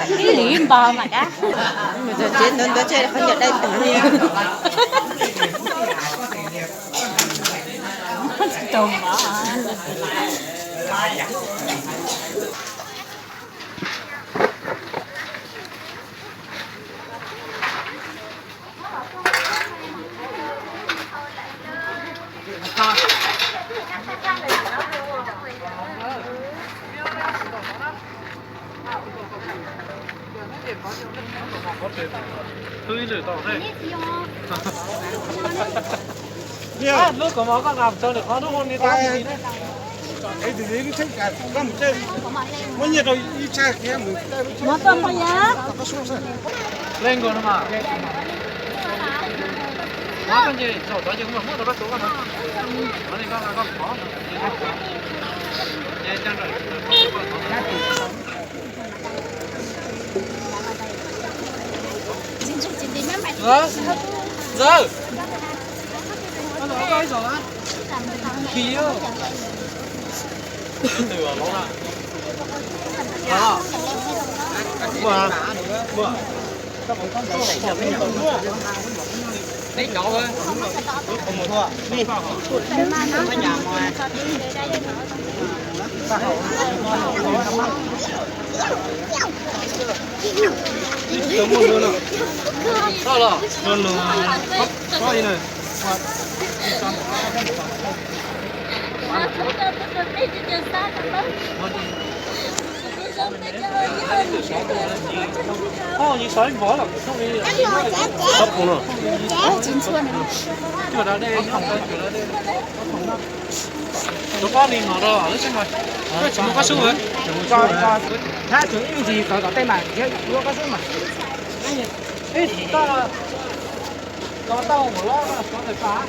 Ib lim npog mas dab. Tsev ntawd ntawd tsev qhov nyiam dai tag li. Lub kaus mom koj nqa tso lwm qhov lub hauv ni tau. Muab nyiaj rau ib tshaj kiag mus. Mov toj poj yab. Leej nkaus no mas. Mov koj nce zaum tod ces kuv mam muab rau koj tus koj no. Mov li koj nqa koj qhov. Ntxawg, ntxawg. Rov qab li no rau lub tsheb no. Koj tsis muaj koj sub. Tab tseem ib me ntsis tod tom tej mas yuav koj sub mas. Ib tsis tau, tau mus los tau ntawm pas.